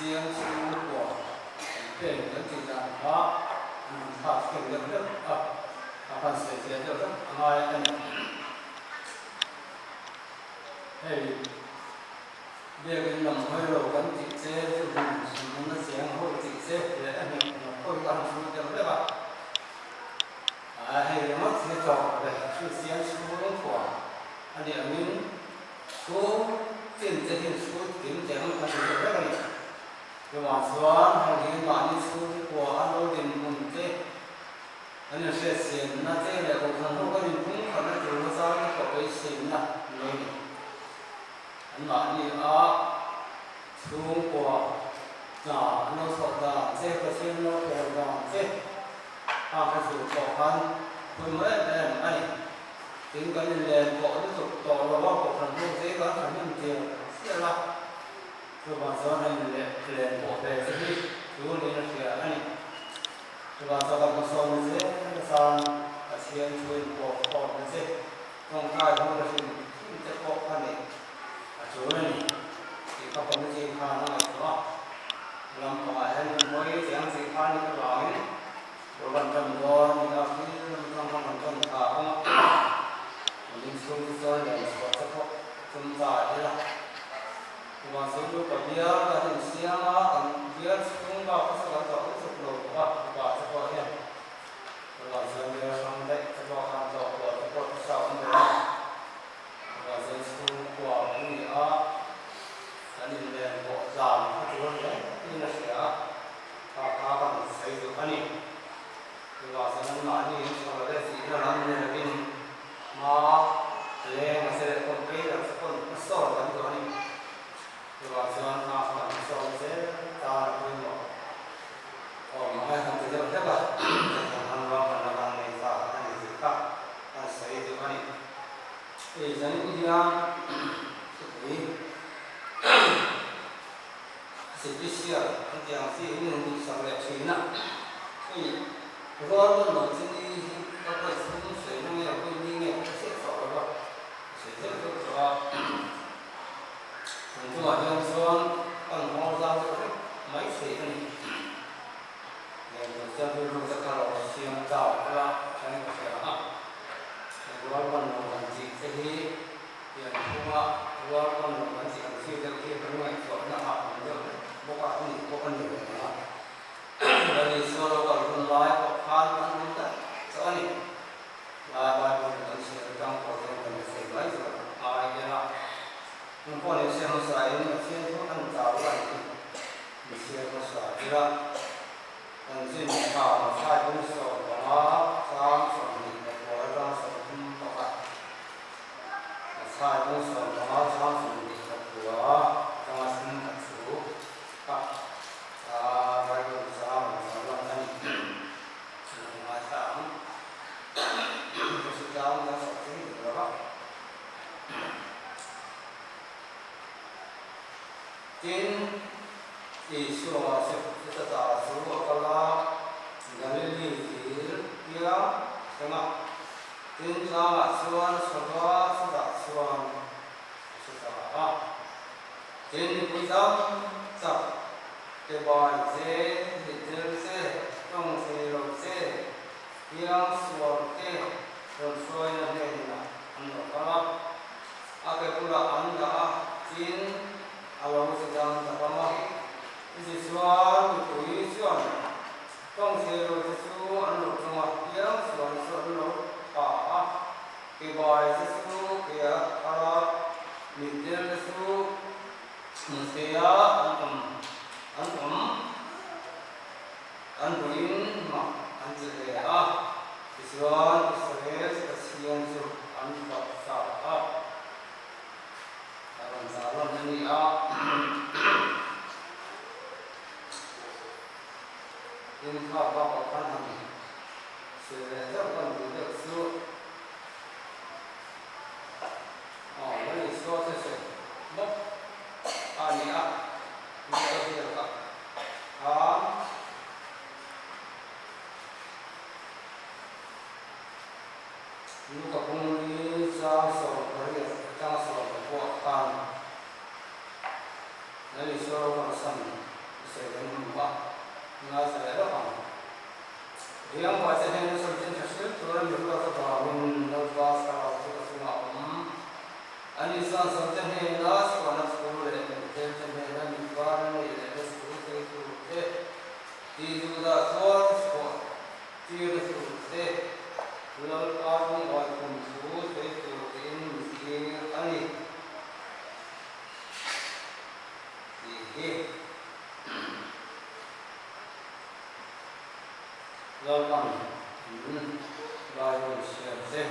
Kristian chhungkua kan pen kan tih dan kha an han thlak thleng deuh deuh a, a han sawi fiah deuh hlek a ngai a ni. Hei biakin lam hawi lo kan tih che chu hmun hmun a cheng ho tih che leh a hnek hnawk ho hi ka han hruai deuh hlek a. A hei ringawt hi tawk ve Kristian chhungkua a nih angin Chhung tin te hian chhut kim te ang kan ti deuh vek a ni. Chuvang chuan heng hi mahni chhungkua a lo dinhmun te, kan inhriatchianna te leh kohhran ho kan inpumkhatna tur zai pawh beiseina nei a ni. An mahni a chhungkua hna an lo thawh dan che, Pathian lo pawl dan che kha hre tur pawh khan pawimawh em em a ni. Tin, kan inlen pawh lutuk tawh lo a, kohhran ho te kan tha hnem tir chiah a, chuvang chuan a inleh len pawh ve che hi chu niin a hria a ni. Chuvang chuan kan hmasawn na che nasa Pathian thu inpawh khawm na che tawngtai hun a hrim hrim te pawh a neih a tul a ni tih kha committee khan a ngaihtuah a, lam pangah hian inhawi chiang tih kha a nih avangin Ruban tan dawn ni a khi ram tang kha kan tan tha ang a, kan inchhung chu chuan lian chhuah te pawh tum ta ila. Chuvang chuan chu ka bial kan insiam a, kan bial chhung bak kha chu kan tawh lutuk lo bawk a, mipa te pawh hian chuvang chuan bial hrang daih te pawh khan tlawh kual te pawh nasa awm lo a, chuvang chuan chhungkua kan ni a, kan inlen pawh tlan kha tur hle in a hria a. Kha kha kan sawi duh a ni. Chuvang chuan anmahni in chho leh tihna lam ni lovin hma leng a che leh pawn phei lo che pawn hmasawn kan duh a ni. Chuvang chuan hma kha kan hmasawn zel tan a pawimawh awm ang e kan ti deuh hlek a, hetiang han ruahmanna kan nei ta a ni tih kha kan sawi duh a ni. Hei zanin hian thupui Sipisial an tih ang chi hi min duhsak leh thin a, hei rual rawn lo chi ni hi ka pawi chhung sawi na nge pawi ni nge ka hriat tawh lo va, ka sawi deuh deuh tawh a, kan chungah hian chuan kan nghawr zau deuh vek mai thei a ni. Leng tur chuan rilru te kha lo siam chau ula thleng ka hria a, hei rual rawn lo han tih te hi Pian phunga rual rawn lo kan tih ang chi deuh hi kan ngaihtuahna ah awm deuh hlek bawk a, a nih pawh a ni ve ang a. Lal Isua lo kal hun lai pawh khan an awm daih chauh a ni. Lai Bible in kan chhiar atang pawh hian kan hre thei mai zawk ngai ila. Hmun pawh ni se hmasa in Pathian thu an chau lai hi min chhiar hmasa ila. Kan zin tha Mathai bung 15 chang 24 atang 31. Mathai bung 15 chang 24 atanga 31 thu kha Bible chang rawn chang lan a ni. Kan lo ngaithla ang. Ka hre tlang nia chawp thei dik lo va. Tin, Isua chuta ta chu a kal a, Galili dil piang a thleng a. Tin, tlangah chuan a chho va, chutah chuan a hre ta a. Tin, mipui tam tak ke bai che, mitdel che, tawng thei lo che, piang sual te rawn hruaina hnenah an lo kal a. A ke bulah an dah a, tin a lo ti dang ta hlawm a. Chutichuan mipui chuan tawng thei lo te chu an lo tawng a, piang sual chu an lo tha a, ke bai te chu ke a thar a, mitdel te chu hmu thei a an awm an awm an buin mak an ti hle a. Tichuan Israel Pathian chu an fak ta a, a rawn zah rawn a ni a. Tin kha bakah khan han sawi leh deuh kan duh deuh chu aw Lal Isua chu sawi bawk a ni a, Luka biakah khan. Luka pumli chang 18 atanga 16 khan Lal Isua ro kalsan. a, ngaithla leh lawk ang. Riangvai te hnena chanchin tha hrilh tura mi ruat avangin Lalpa thlarau chu ka chungah a awm. Ani chuan zawhte hnena chhuahna thu leh mitdel te hnena mitvar a neih lehna thu sawi tur te, tih duhdah tuar chhuah tirna tur te, Lalpa lungawi kum thu sawi tur tiin mi tir a ni tih hi. Lalpan min Bible chhiar che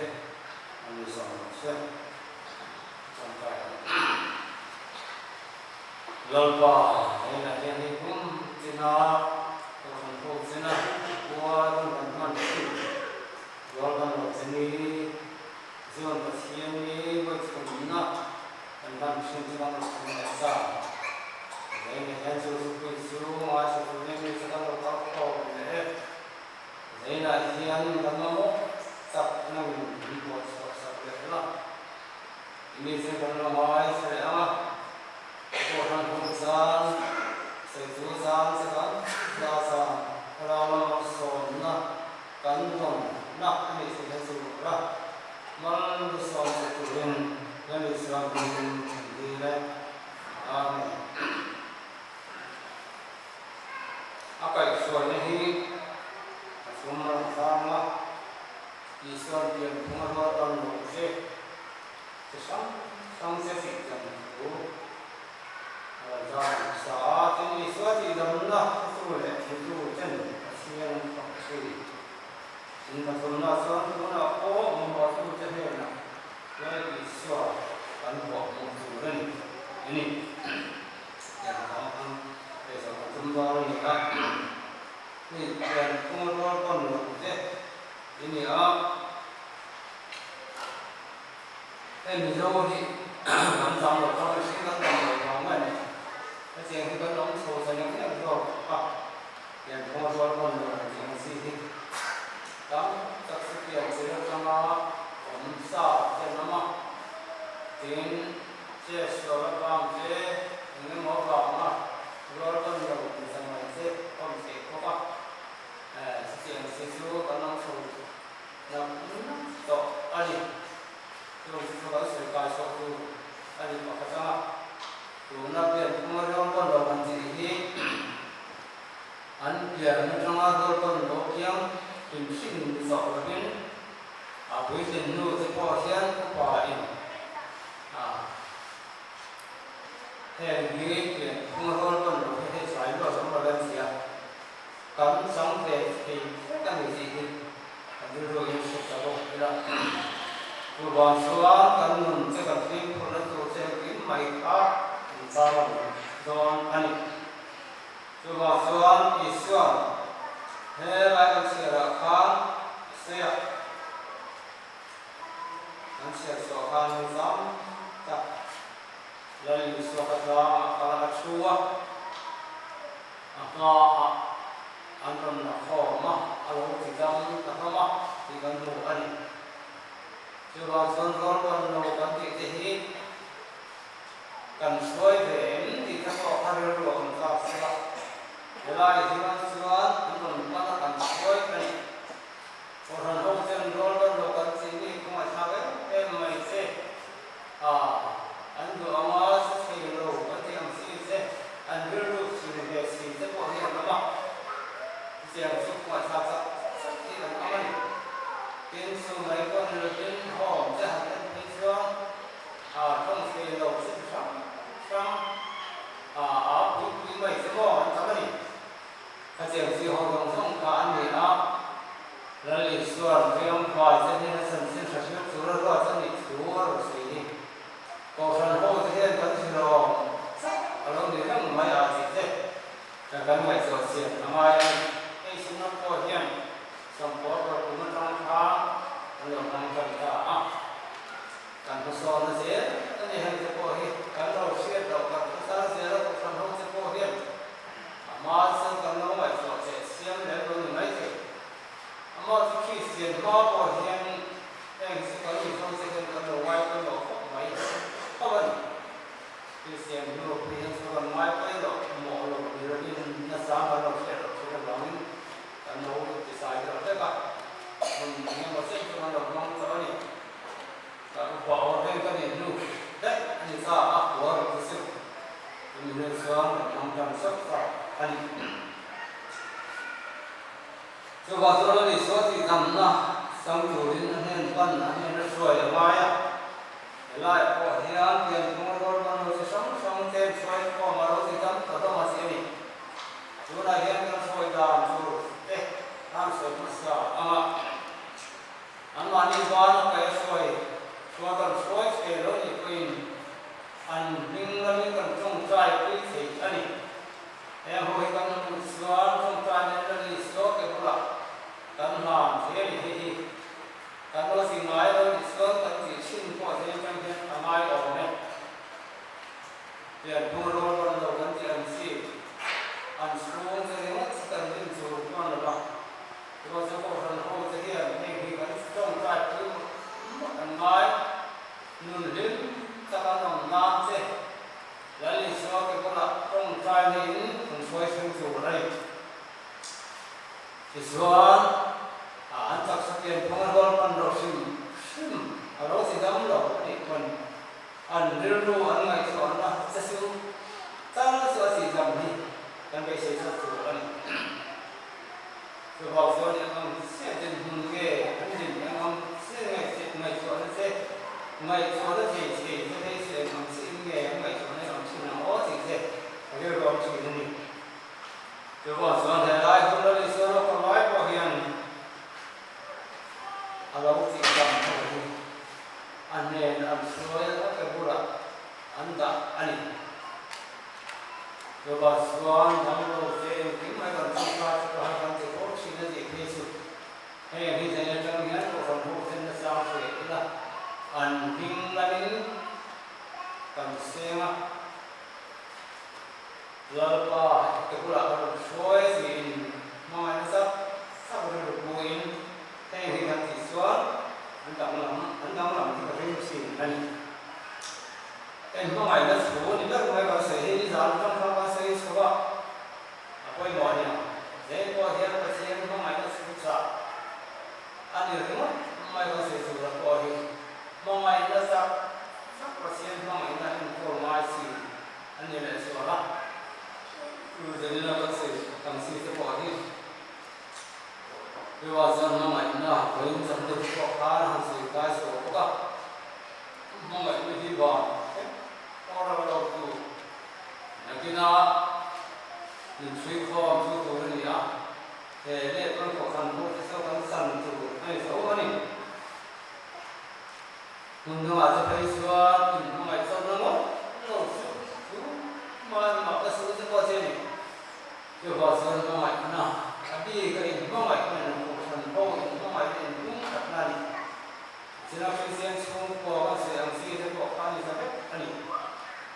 a ni zawng lo che tawngtai ang. Lalpa heinah hian hei kum china kohhran ho china khua hun kan hman thin Rualban lo che ni Zion Pathian ni vawithumna kan hman thin chu kan lo thum leh ta. Zeinah hian chu thupui chu ngaithla turin mi chu kan lo kal khawm leh e. Zeinah hian kan mamawh chak nangin min buat chhuah sak leh la. I mi chu kan lo ngaithla leh ang a, Kohhran hmuh zan, sawitu zan che kan hla zan, thlarau lama sawnna kan dawn nak a nih theih hian chu la mal sawm che turin Lal Isua hmingin kan dil e. Amen. A kaihhruaina hi a thum a rawn tlang a, Isua'n pianphung a rual ban lo che chi hrang hrang che tih dan thu a rawn tlang hmasa a, tin Isua tihdamna hretu leh hmutu ten Pathian an fak thin. In pathumna chuan tunah pawh mamawhtute hnenah Lal Isua kan vuah hmuh tur a ni a ni. Tiang vang khan hei zawh ka tum dawn a ni a, hei pian phung rual pawn lo te i ni a, hei Mizo hi kan zam lo chuan mihring kan tam lo vang mai a ni. Hetiang hi kan awm chho ta nek nek zawk a, pian phung rual pawn lo ang tih ang chi hi tam tak chu pian chil atanga awm sa te an awm a, tin chest lo la vang te eng emaw avanga rual pawn lo inza mai te awm theih bawk a, chutiang chi chu kan awm chho nak nak tawh a ni. Chung chu kan sawi kai chhuah tur a ni pakhat anga tuna pian phunga rual pawn lo han tih hi an pian atanga rual pawn lo kiang hlim hrim ni zawh lovin a puitlin hnu te pawh hian upa in a heng hi pian phunga rual pawn lo hi hei tlai luat awm lo em tia kan chang ve thei vek a ni tih hi kan rilru in hre ta bawk ila. Chuvang chuan kan nun che kan fimkhurna tur che engkim mai kha kan tarlang dawn a ni. Chuvang chuan Isua'n he lai kan chhiarah khan a sawi a, kan chhiar chhuah khan mi tam tak Lal Isua ka tlangah kal a thu a, a hmaah an rawn la khawm a, a lo ti dam ta hlawm a tih kan hmu a ni. Chuvang chuan rualban lo kan tih te hi Kan hruai ve em tih te pawh kha rilru a awm tlak se la, helai hian chuan an rawn pan a kan hruai a ni. Kohhran ho ten rual ban lo kan tih mi kawngaihthlak em em mai che a, an duh anga che thei lo kan tih ang chi che, an rilru thlir ve si te pawh hi an awm a, chutiang chu kawngaihthlak chak chak hi an awm a ni. Tin, chu mai pawh ni lovin home te han en phei chuan A tawng thei lo chi ti hrang hrang a a pui pui mai che maw an tam a ni. Khatiang chi ho zawng zawng kha an ni a, Lal Isua'n Riangvai te hnena chanchin hra hriat tura ruat a nih thu a rawn sawi hi. Kohhran ho te hian kan zilawm chauh a lo ni reng mai a tih te kan ngaihtuah chian a ngai a ni. Hei Synod pawh hian Sawmkaw rawpum atang khan an lo hmang tan ta a. Kan hmasawnna zel a ni heng te pawh hi kan lo hriat loh kan hre thar zel a kohhran ho te pawh hian a hma chuan kan lo ngaihtuah cheh siam lem lo ni mai thei. Amah chu Kristian hma pawh hian heng chu kan Mizo te hian kan lo ngai pawimawh khawp mai tho a ni. Kristian hnu phei hian chu kan ngai pawimawh lo ni lovin nasa kan lo. chuan kan hmang tan sauh sauh a ni. Chuvang chuan Lal Isua tihdamna chang turin a hnen pan a hnen a hruai a ngai a. Helaiah pawh hian pianphung rual ban lo chi hrang hrang te an hruai khawm a, lo ti dam ta hlawm a chi a ni. Tunah hian kan hruai dan tur te an sawi hmasa ang a. Anmahni ban a kaih a hruai hruai kan hruai thei lo nih pawhin an hming lamin kan tawngtai pui thei a ni. Heng ho hi kan hmuh chuan tawngtai nen la ni saw ke bulah kan hlan thei a ni hei hi. Kan lo ti ngai lo nih chuan kan tih thin pawh thei atang hian a ngai awm e. Pianphung rual rawn lo kan tih ang chi an chhung che ringawt chu kan rin tur chuan lo va. Rosa Kohhran ho te hian heng hi kan tawngtai pui mawlh an ngai. Nun hlim tak an awm nan che Lal Isua ke bulah tawngtai neiin an hruai thleng tur a ni. Tichuan, an taksa pianphung a rual pan lo hrim hrim a lo ti dam lo a nih pawn an rilru an ngaihtuahna che chu tal chu a tih dam hi kan beisei tlat tur a ni. Chuvang chuan eng ang chiah dinhmun nge an din eng ang chiah nge ngaihtuahna che ngaihtuahna thei thei te phei chu eng ang chiah in nge an ngaihtuahna hi awm thin ang aw tih te a rilru awm thin a ni. Chuvang chuan he lai hun la Isua rawk a lai pawh hian a lo tih dam ho hi a hnen an hruai a ke bulah an dah a ni. Chuvang chuan damlo te engkim mai kan tawngtai chu ka han kan ti fo thin a tih phei chu heng hi zan atang hian Kohhran ho ten nachang hre ila an hming lamin kan seng a. Lalpa ke bulah ka rawn hruai tiin hmangaihna chak chak rilru puin heng hi kan tih chuan an danglam an danglam hi ka ring thin a ni. Heng hmangaihna thu ni ber mai kan sawi hi nizan atang khan kan sawi chho a, a pawimawh a nia. Zeng pawh hian Pathian hmangaihna thu chah a ni ringawt mai kan sawi tur a pawh hi hmangaihna chak chak Pathian hmangaihna enkawl ngai chi A ni leh zual a, chu Zenina kan sawi tam si te pawh hi Riwa chuan hmangaihna vawiin cham deuh te pawh khan a han sawi kai chho bawk a, hmangaihna hi van hrep pawh rau lo tu nakina min chhui khawm chu tur a ni a, he leh pawn kohhran hmuh te chu kan chan tur a ni tho a ni. Hmun dangah te phei chuan in hmangaih chawlhna ngawt lo chu chu hmai mah ka suh te pawh che ni. Chuvang chuan hmangaihna a bik a in hmangaihna in kohhran ho in hmangaihna in pum khatna a ni. China Kristian chhungkua kan sawi ang chi te pawh kha a ni ta vek a ni.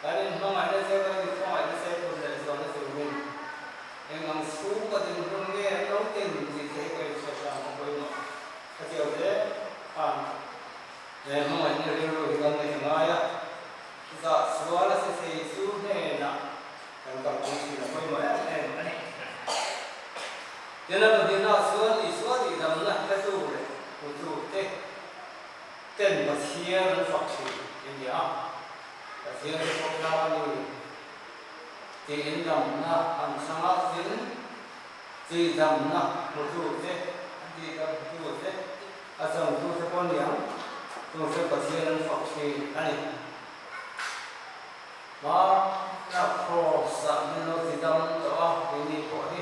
Kan in hmangaihna che kan in khawngaihna che phun leh zualna turin eng ang chhungkaw dinhmun nge an lo tin tih te hi ka inhriat hram a pawimawh. Ka chiau hle khan he hmangaihna rilru hi kan ngaih a ngai a, chutah chuan a si thei chu hnenah kan kalpui thin a pawimawh em em a ni. Tin, a pahnihnaah chuan Isua tihdamna hretu leh hmutu te ten Pathian an fak thin a ni a, Pathian chu fak tlak a ni tiin damna an chang a, tin, Tihdamna hmutu te, an tihdam hmutu te, a changtu te pawh niang, chung chu Pathian an fak thin a ni. Hmana Kraws-ah min lo tidam tawh a, keini pawh hi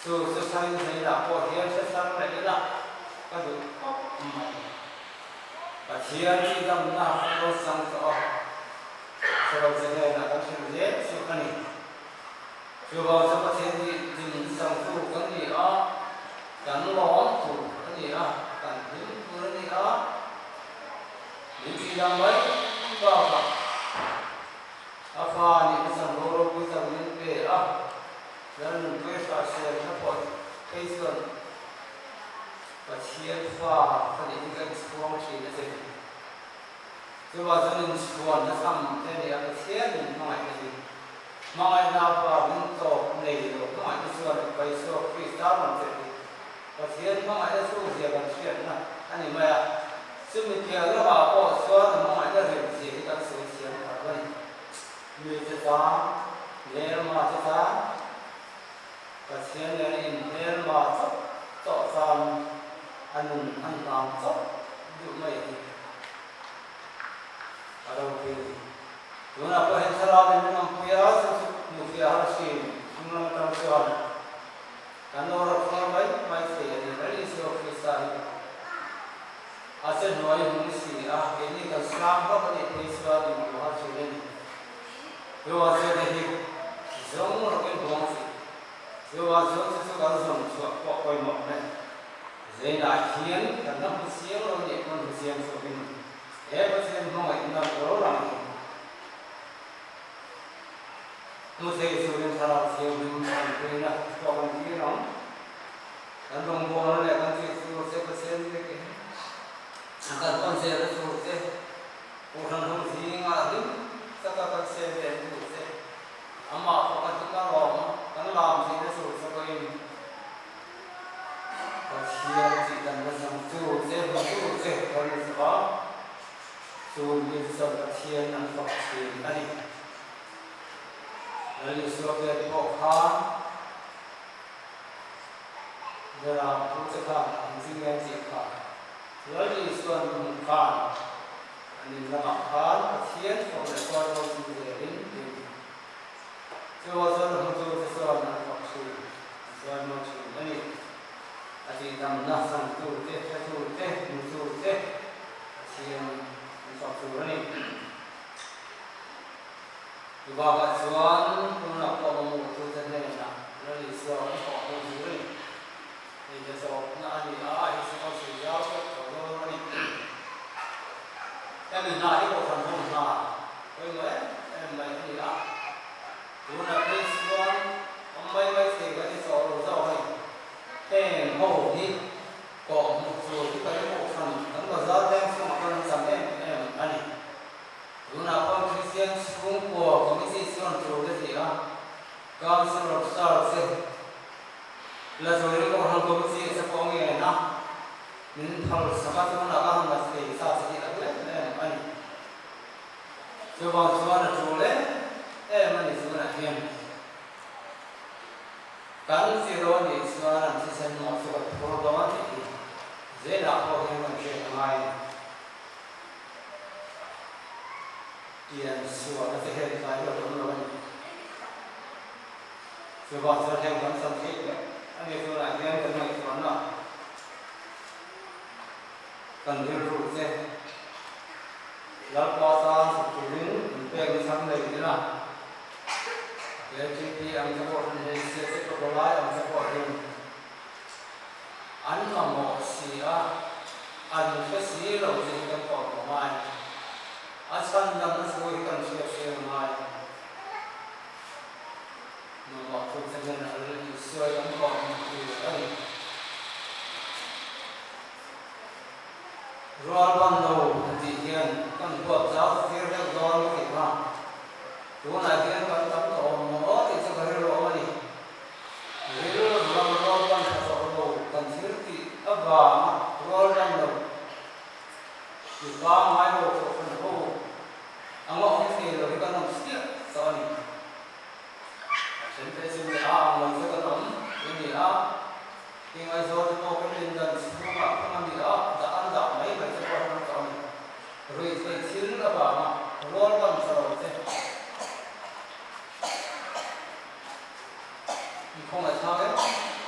chu chu tharin hnenah pawh hian hre thar leh ila ka duh khawp mai. Pathian tihdamna kan lo chang tawh a, hre lo che hnenah kan hrilh zel chu a ni. Chuvang chu Pathian hi din changtu kan ni a, kan lawm tur a ni a, kan hlim tur a ni a, min tih dang mai bakah a fa nihna chanvo ropui tak min pe a, Lalnunpuia hraisel na pawh phei chuan Pathian fa ka nih hi ka inchhuang thin a ti. Chuvang chuan inchhuanna tham te a ni a, Pathian min hmangaihna hi. Hmangaihna avangin tawp nei lo hmangaihna chuan Isua Krista rawn chelh hi Pathian hmangaihna chu zia kan hriatna a ni mai a. Chumi piah lamah pawh chuan a hmangaihna rem zia hi kan sawi thiam thar a ni. Mite tan. A nun an hlang chauh duh mai a ni. A ropui a ni. Tunah pawh hian thlarau in min awmpui a, chu chu hmuhfiah har thin chung lam atang chuan kan lo rawt thar mai mai thei a ni. Lal Isua Krista hi a che hnuai hmung si a, keini kan sang vak a nih phei chuan inhmuh har thin a ni. Chuvang chuan hei hi zawng rawkin buang chi. Chuvang chuan chu chu kan zawng chhuah pawh pawimawh hle. Zeinah hian kan la hmu chiang lo nih pawn hmu chiang chhuakin he Pathian hmangaihna ro lang hi hmu thei turin Thlarau Thianghlim an puina chhuak an tir ang. Kan rawngbawlna leh kan tih tur che Pathian biakin kan pawn zelna tur te, Kohhran ho zingah hlim taka kan siam ve tur che, amah pawh kan ti kar awm a, kan lam theihna tur che pawhin Pathian tih dan la zang tu che hmu tu che kan ni zawh a, chu mi chuan Pathian an fak thin a ni. Lal Isua pek pawh khan Beram thu che khan an zing em tih kha Lal Isua'n hmuh khan an in lamah khan Pathian fak leh chuan lo zing zelin tin Chuvang chuan a hmutu te chuan an fak thin, an chuan mawi thin a ni. A tihdamna changtu te, hretu te, hmutu te Pathian an fak tur a ni. Chu bakah chuan tunah pawh mamawhtu te hnenah Lal Isua kan fak hmuh tur a ni. Hei te zawhna a ni a, hei chu kan sawi zau tawh tawh dawn a ni. Hemi hna hi Kohhran ho hna pawimawh em em mai a ni a, tunah phei chuan awm mai mai thei kan ni tawh lo zawk a ni. Heng ho hi kawh hmuh tur hi kan Kohhran kan bazar veng chungah pawh an cham em em a ni. Tunah pawh Kristian chhungkua committee chuan tur te ti a, Council of Church te la turin Kohhran committee te pawh ngen a, Min phal sak a, tunah ka han la thei sa che hi a hle em a ni. Chuvang chuan a tul em em a ni tunah hian kan zir aw nih chuan an thisen mawh chu kan phur dawn tih hi zelah pawh hian kan hriat a ngai a ni. Pian sualna te hian tlai luat awm lo a ni. Chuvang chuan heng kan chan theih vek a ni tunah hian kan ngaihtuahna kan rilru te Lalpa tan thawk turin min pek na chang nei ila KTP ang te pawh hian hmeichhia te pawh palai ang te pawh hian an mamawh si a, an hre si lo te hi kan kawm a ngai. A chhandamna thu hi kan hriat hriat a ngai. Mamawh thute hian a rilru sawi an kawm tur a ni. Rual ban lo an tih hian kan huap zau tir deuh dawn ka ti kha. Tunah hian kan tam tawh awm maw tih chu ka rilru awm a ni. Rilru lam rual ban tha tawh lo kan thil tih avanga rual ban lo ti pangngai lo kohhran ho a ngawk thei lo hi kan awm chiah tawh a ni. A then te chu mi a ang lo chu kan awm i ni a, i ngaihzawl te pawh kan indan chhungah kawng a ni a, dah an dah mai mai te pawh an awm tawh a ni. Ruihtheih thil avanga rual ban tha lo te i khawngaihthlak em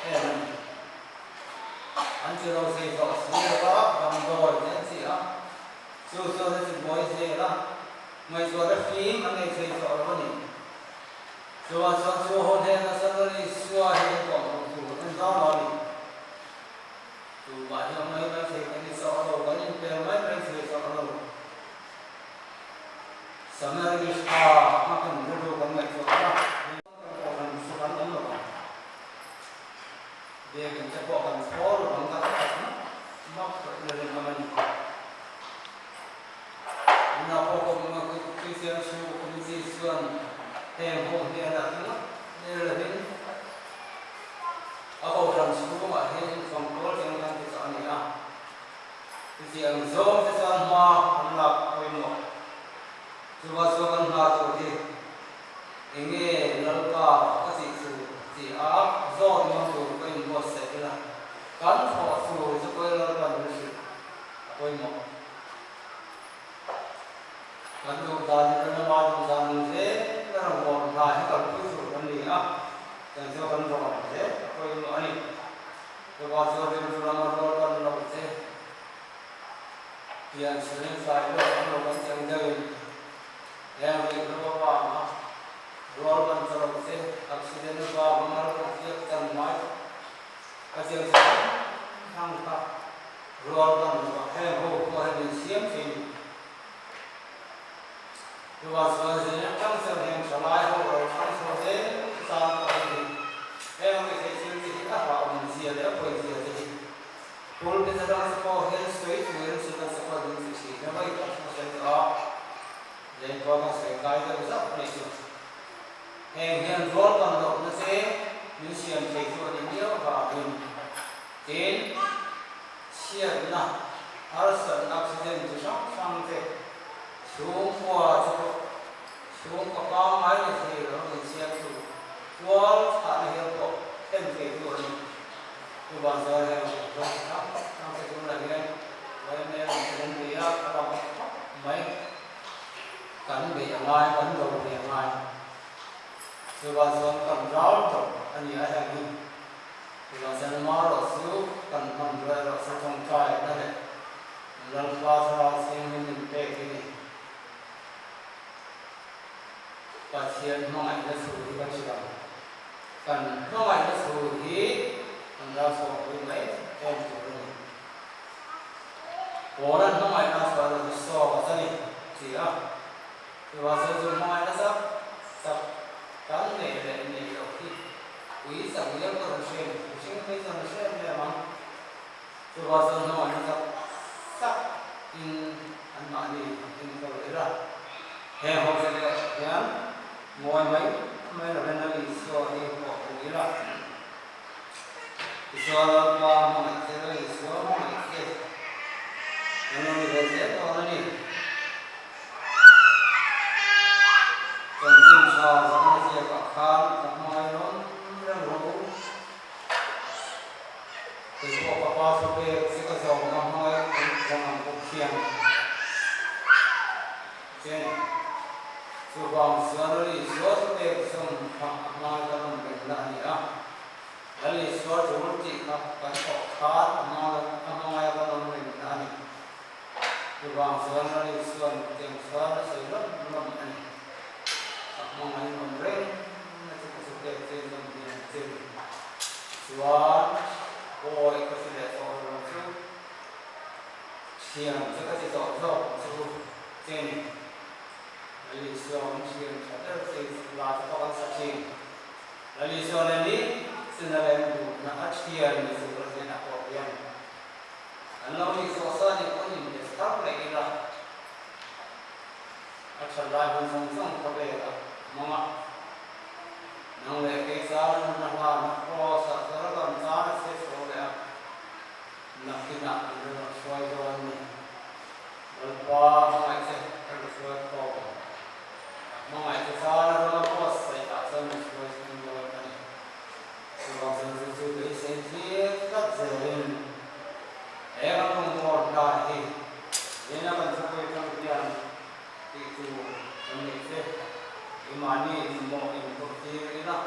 em a ni. An ti lo thei tawh si lova damdawi te an ti a, chu chuan a ti buai zel a. Ngaihtuahna fim a nei thei tawh lo a ni. Chuan chuan chu ho hnenah chuan Lal Isua hi an kawm hmuh tur en zau lo a ni. Tumah hi a mai mai thei kan ni chauh lo, kan inpel mai mai thei chauh lo. Samari tha a kan rilru kan ngaihtuah a, kan kohhran chu kan awm lo ang. Biakinn te pawh kan thawl lo ang, kan khat mak mak tawh in a rinawm a ni. Nuna pawh ka awm a, Kristian chhungkaw committee chuan heng ho hnenah ringawt ner lovin a kohhran chhungah hian incontrol chang kan ti chah a ni a. Chutiang zawng te chuan hma an lak pawimawh. Chuva chuan kan hna tur hi enge Lalpa ka tih tur tih a zawt ngam tur ka inbuatsaih ila, kan thawh tur chu pawhin Lalpa. Chuvang chuan rilru lama rual ban lo te pian chhunin tlai luat an lo kan cheng deuhin heng rihlo avanga rual ban ta lo te accident avanga mal kan tliak tan mai ka chiang chi hrang hrang kha rual ban lovah heng ho pawh hian min siam thin. Chuvang chuan zin atang chuan heng thalai ho lo thang chho zel tan pawh hi ni. Heng ri theih thil te hi a hlauhawm zia leh a pawi zia te hi pulpit atang te pawh hian sawi turin chu kan support ding chi thin a vawi khat ka sawi tawh a, Lengkuang ka sawi kai deuh zauh a nih chu. Heng hian rual kan lohna te min siam thei chu a ni miau avangin tin, chhiatna, harsatna, accident chi hrang hrang te chhungkua chu chhungkaw pangngai ni thei lo min siamtu tual thlahna hial pawh thlen thei tu a ni. Chuvang chuan heng zawng chi hrang hrang te tunah hian YMA lam te kan bei a, a lang khawp mai. Kan beih a ngai, kan do ve a ngai. Chuvang chuan kan ral tawh a ni a heng hi. Chuvang rawh chu kan hman ruai erawh chu tawngtai na leh Lalpa thlarau thianghlim min pek hi ni. Pathian hmangaihna thu hi kan hrilh ang. Kan hmangaihna thu hi kan ralchhuahpui mai em tur a ni. Paula'n hmangaihna a chhuah erawh chu sawm a ni ti a. Chuvang chuan chu hmangaihna chak chak kan neih leh neih loh hi ui chak liam pawh an hre em? Mihring phei chuan an hre em em ang. Chuvang chuan hmangaihna chak chak in anmahni enkawl ila. Heng ho te leh hian ngawi mai mai lovin a Isua hi pawh pui ila. Tichuan Lalpa hmangaih che, Lal Isua hmangaih che kan lo ni ve zel dawn a ni. Chanchin tha zahna ziakah khan ka hmangaih rawn reng rawh u. Kei pawh ka pa thu pek che ka zawm ka hmangaih reng ang bawk hian che ni. Chuvang chuan Lal Isua thu pek zawm kha a hmangaih ka rawn rengna a ni a. Lal Isua tul tih kha kan thawh khan a hmangaih ka rawn rengna a ni. Chuvang chuan Lal Isua'n tiang chuan a sawi lawm lawm a ni. A hmangaih awm reng na chu ka chu pek che zawm hian che ni. Chuan bawi ka si leh tawh lo chu thiam che ka ti tawh zawk chu che ni. Lal Isua min thiam tha ber che la te pawh kan sa thin. Lal Isua nen hi china lem duhna a thian ni tur a hnenah pawh hian An lo nih zawh sa nih pawn inbe thar leh ila, a that lai hun zawng zawng khawvel a hmang a. Nang leh kei chana nuna hlana Kraws ah chuan a rawn chan a chhe chho leh a, nakinah an rawn hruai dawn a ni. Lalpa hmangaih che ka rawn hruai khawp ang. Hmangaih che chana rama Kraws saih ah chuan min hruai thleng dawn a ni. Chuvang chuan chu chu beisei thlir tlat zelin he kan rawngbâwl hlai hi Zena kan thupui atang hian tih tur kan neih che. Keimahni inmawh inphurh tir ila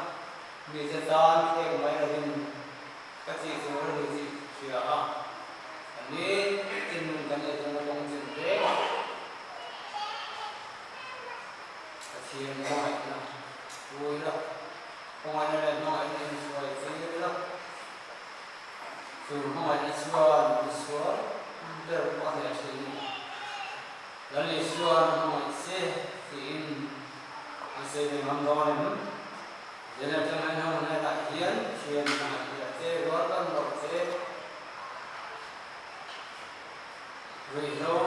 mite tan thlek mai lovin ka tih tur a ni tih hria a, a nitin nun kan neih chuan a kawng chin hle a. Pathian hmangaihna pu ila. Hmangaihna leh hmangaihna inhruai tir la, chu hmangaihna chuan misual ber pawh a hneh thin a ni. Lal Isuan hmangaih che tiin an sawi ve ngam dawn em? Zela atanga in ho hnenah hian Pathian hmangaih hi a che rual kan loh che. Ruihhlo.